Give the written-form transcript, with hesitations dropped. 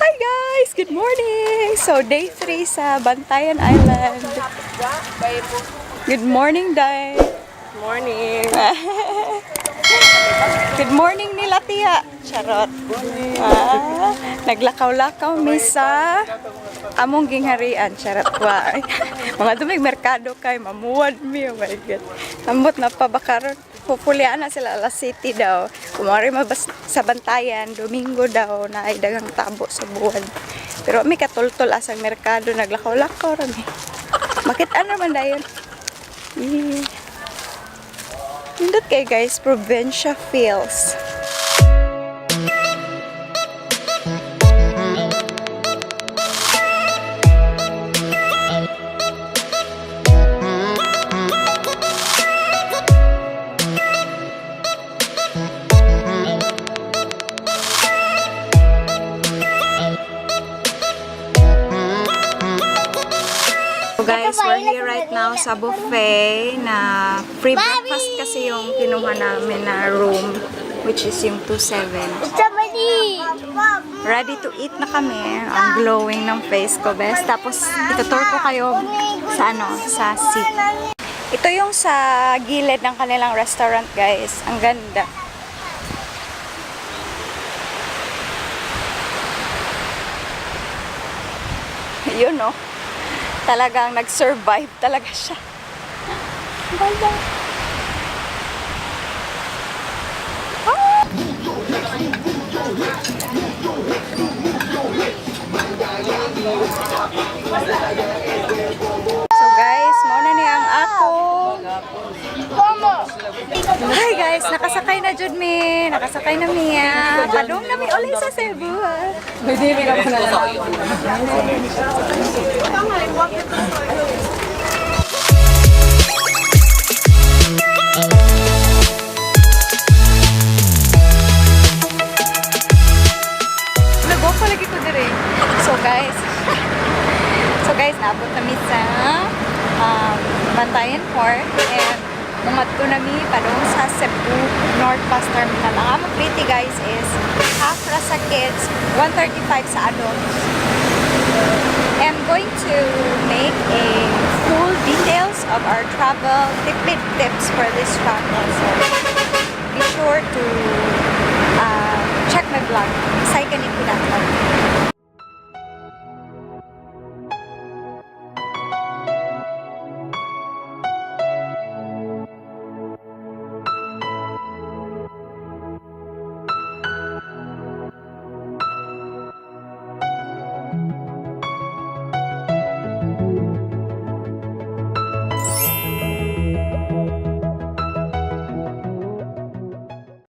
Hi guys! Good morning! So, day 3 sa Bantayan Island. Good morning, Day. Morning. Good morning nila, Tia. Charot. Ah, naglakaw-lakaw mi sa among gingharian. Charot. Wa. Mga dumig merkado kay mamuwad mi. Oh my God. Ambot na pa ba karon? Hopefully, ana sila alas city daw. Kumari mabas sa Bantayan, Domingo daw na ay dagang tabo sa buwan. Pero mi katultol asang merkado, naglakaw-lakaw ra mi. Makita naman dayon. Yeah. Nindot kay guys, probinsya feels. So guys, we're here right now sa buffet na free breakfast kasi yung kinuha namin na room, which is yung 27. Somebody. Ready to eat na kami. Ang glowing ng face ko, best. Tapos itutour ko kayo sa ano, sa sea. Ito yung sa gilid ng kanilang restaurant, guys. Ang ganda. Yun, no? Talagang nag-survive talaga siya. Ang ganda. So guys, mao na ni ang ako. Hi guys, nakasakay na jud mi. Nakasakay na mi. Ah. Padung na mi uli sa Cebu. Ah. Nag-walk ko lagi ko dire. So guys, naabot kami sa Bantayan Port and mumadto na mi padung sa Cebu North Bus Terminal. Ang among pretty guys is half ra sa kids, 135 sa adults. I'm going to make a full details of our travel tipid tips for this travel. So be sure to check my vlog, saikaniku.com.